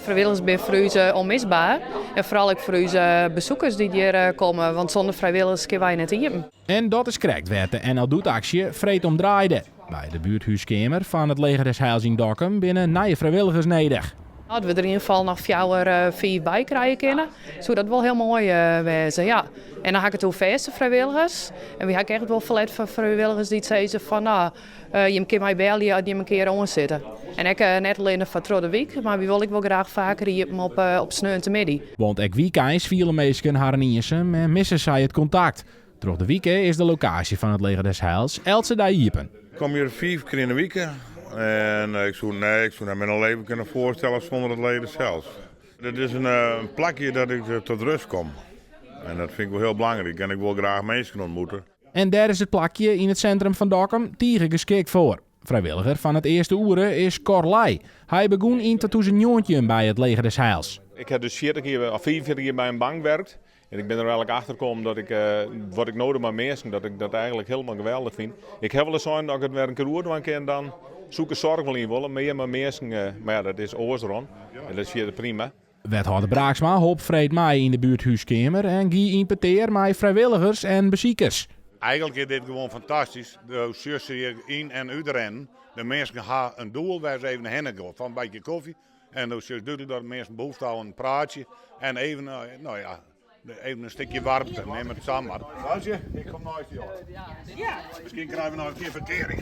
Frijwilligers binne foar ús onmisbaar. En foaral ek foar ús besikers dy't hjir komme, want sûnder frijwilligers kinne wy net iepen. En dat is krekt wêr't de NL Doet-aksje freed om draaide. By de buerthúskeamer fan it Leger des Heils yn Dokkum binne nije frijwilligers nedich. As we der yn ieder gefal noch fjouwer, fiif by krije kinne, soe dat wol hiel moai wêze. Ja. En dan ha ik it oer fêste frijwilligers. En wy ha ek echt wol ferlet fan frijwilligers dy't sizze fan no, jim kinne my belje as jim in kear oansitte. En ek net allinnich foar troch de wyk, mar wy wolle ek wol graach faker iepen op, op sneontemiddei. Want ek wykeins fiele minsken harren iensum en misse sy it kontakt. Troch de wike is de lokaasje fan it Leger des Heils eltse dei iepen. Ik kom hjir fiif kear yn de wike en ik soe, nee, ik soe net myn leven kinne foarstelle sûnder it Leger des Heils. Dit is in plakje dat ik tot rust kom en dat fyn ik wol hiel belangryk en ik wol graach minsken ontmoete. En dêr is it plakje yn it sintrum fan Dokkum tige geskikt foar. Frijwilliger fan it earste oere is Cor Ley. Hy begûn yn 2019 by it Leger des Heils. Ik ha dus 40 jier, of 45 jier by in bank werkt. En ik bin der eigenlik achter kommen dat ik, wat ik no doch mei minsken, dat ik dat eigenlik hielendal geweldich fyn. Ik ha wolris sein, as ik it wer in kear oerdwaan kin, dan soe ik de soarch wol yn wolle, mear mei minsken. Mar ja, dat is oars rûn en dat is fierder prima. Wethâlder Braaksma holp freed mei yn de buerthúskeamer en gie yn petear mei frijwilligers en besikers. Eigenlik is dit gewoan fantastysk. Do sjochst se hjir yn en útrennen. De minsken ha in doel wêr't se even hinne gean foar in bakje kofje. En do sjochst dúdlik dat de minsken behoefte hawwe oan in praatsje en even, no ja, even in stikje waarmte, nim it sa mar. Klaasje, ik kom neist dy ôf. Miskien krije we noch in kear ferkearing.